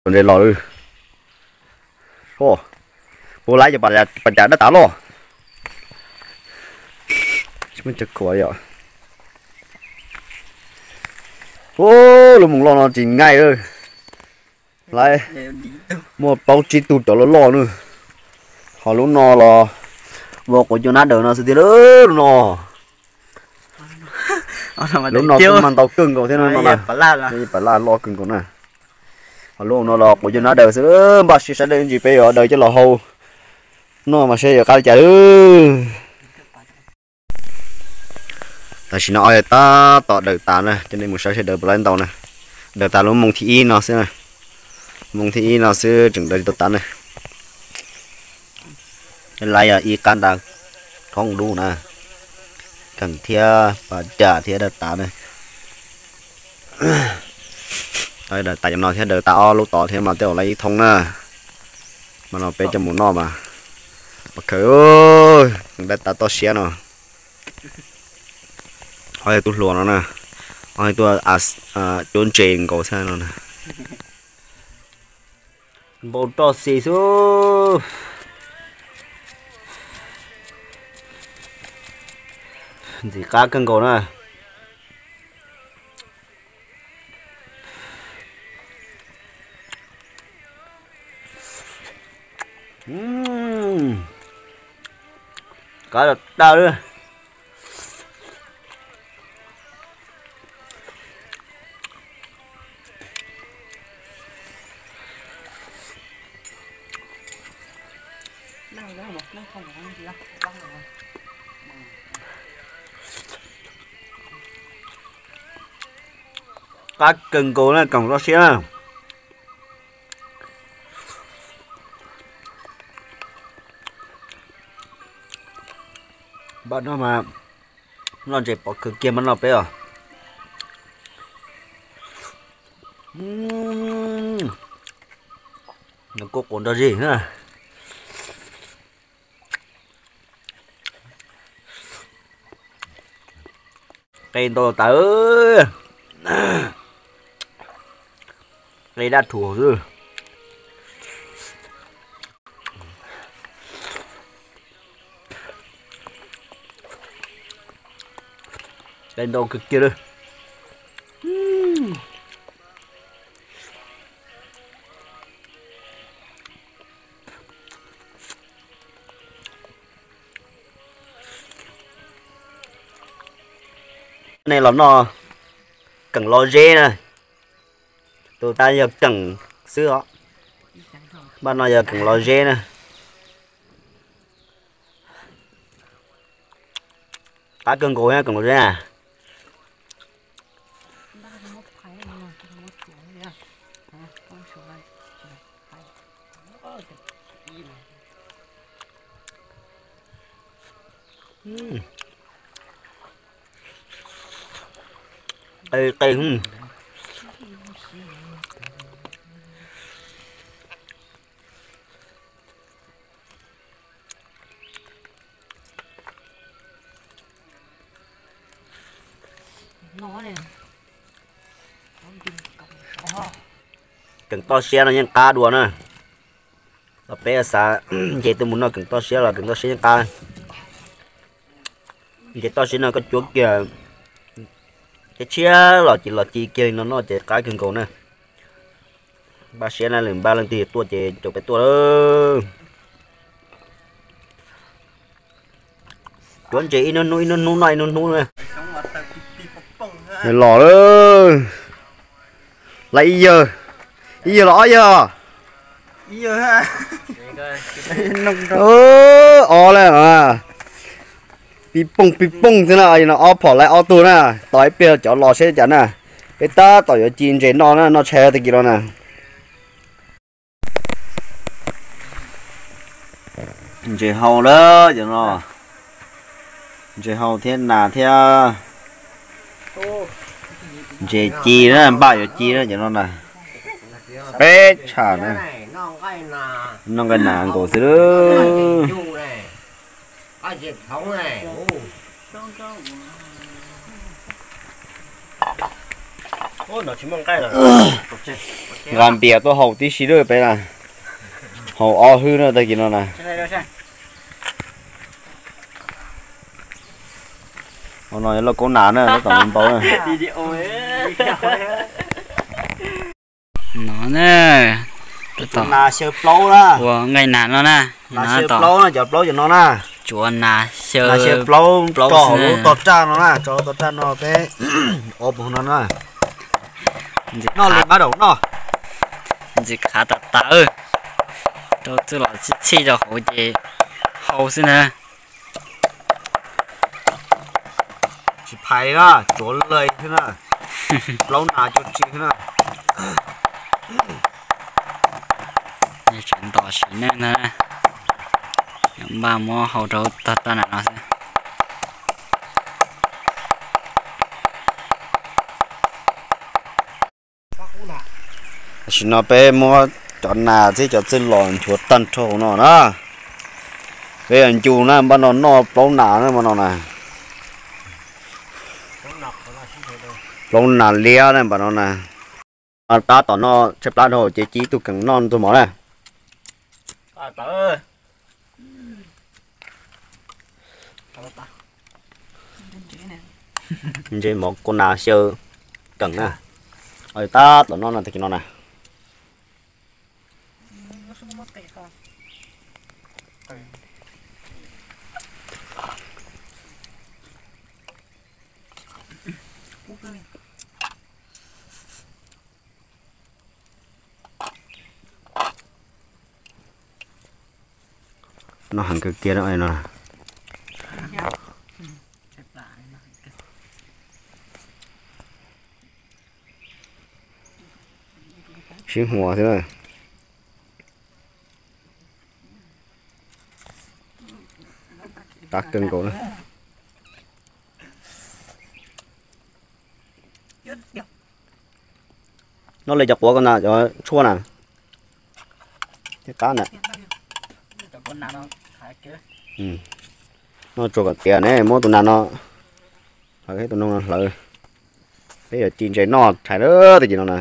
Tus ntses los lawm. Puas laib cov pas cas daj tas los. Tsis muaj cov khuam yom. Lub moos loj no tsis nqaij lawm. Laib muaj plaub tsib tug cov loj loj na. Ho lub no los ua quav cua nab daws no xwb tiag lub no. Lub no kuj mag ntau kawg nkaus thiab no na. Pas laj loj kawg nkaus na. Ho lub no los quav cua nab daws xwb, npaj siab sab dej ntsis peb yuav daws coj los hau noj mas seb yuav qab li cas lawm. Tam sim no ob yawg tab tom daws tas na, coj nej mus saib seb daws puas laib ntau na. Daws tas lub moos thib ib no xwb na. Moos thib ib no xwb tseem daws tsis tau tas na. Laib yog ib qab nta thoob dub na. Keem thiab pas cam thiab daws tas na. Daws tas cov no thiab daws tas ob lub tod thiab mas tej zaum laib ib thoob na. Mas no peb coj mus noj mas. Mas khaws, daws tas toj siab no. Ob yawg tub hluas no na. Ob yawg tuaj cuab ntses nkaus xwb no na. Npau roj xis xwb. Ntxim qab kawg nkaus na. Qab tas li. Qab kawg nkaus na, keem toj siab na. Npaj no mas noj ntses pov khawv kiag mas noj peb os. Nws kuj quav nrog zig na. Qe ntau tas, qe daj thuv xwb. Qe ntau kawg kiag li. Nej los noj keem lo zeb na. Tus tas yog keem xwb os. Npaj no yog keem lo zeb na. Qab kawg nkaus thiab keem lo zeb na. Qe qe. Keem toj siab no yeej qab dua na. Los peb xav nce tuaj mus noj keem toj siab los keem toj siab yeej qab. Nce toj siab no koj cuab kiag, ces tshiab los ces los ci kiag li no noj ces qab kawg nkaus na. Npaj siab na, lwm npaj leej twg tuaj ces caum peb tuaj lawm. Cuab ntses ib hnub hnub ib hnub hnub noj ib hnub hnub na. Los lawm. Lawv ib yawg, ib yawg los ob yawg? Ob lawm. Pib pooj pib pooj xwb na, no ob phom lawv ob tug na. Tos ib pliag cov los seb cas na. Peb tab tom yuav ci ntses noj na, noj tshais tag kis no na. Ntses hau lawm cov no. Ntses hau thiab nas thiab. Ntses ci na, npaj yuav ci na cov no na. Peb tsham na. Noj nqaij nas nkaus xwb. Nqa npias tuaj haus tib si lawm peb na. Haus ob hwj na tag kis no na. Hauv no yog lauj kaub nas na, tab tom npau na. No na, tus nas xyaw plaub na. Ua nqaij nas no na. Nas xyaw plaub na, cov plaub cov no na. Tsuav nas xyaw plaub tso hauv lub tog raj no na, tso lub tog raj no peb ua pus no na. Noj li mab daum noj. Ntxim qhav tas tas, rau txuj lom txhij txhij rau hauv ces hau xwb na. Tsis phais na, tsuav lawm xwb na. Plaub nas cuag tsi xwb na. Tseem ntom sim neej ntag, npaj muab hau rau tog raj nas no xwb. Tam sim no peb muab cov nas thiab cov txuj lom nchuav tag nrho hauv no na. Peb yuav ncu na, npaj no noj plaub nas na, npaj no na. Plaub nas liab na, npaj no na. Tab tom noj tshaib plab dhau ces cia ib tug keem noj ntxuag mov na. Ntse mov kua nas xyaw keem na. Tab tom noj no tag kis no na. Noj heev kawg kiag no. Sib huas xwb na. Qab kawg nkaus na. Noj li cov quav ko na, cov tshuaj na. Thiab qab na. Noj tsuag kom tiav ne, muab tus nas no hlawv, tus noog no hlawv. Peb yuav ci ntses noj rhais lawm tag kis no na.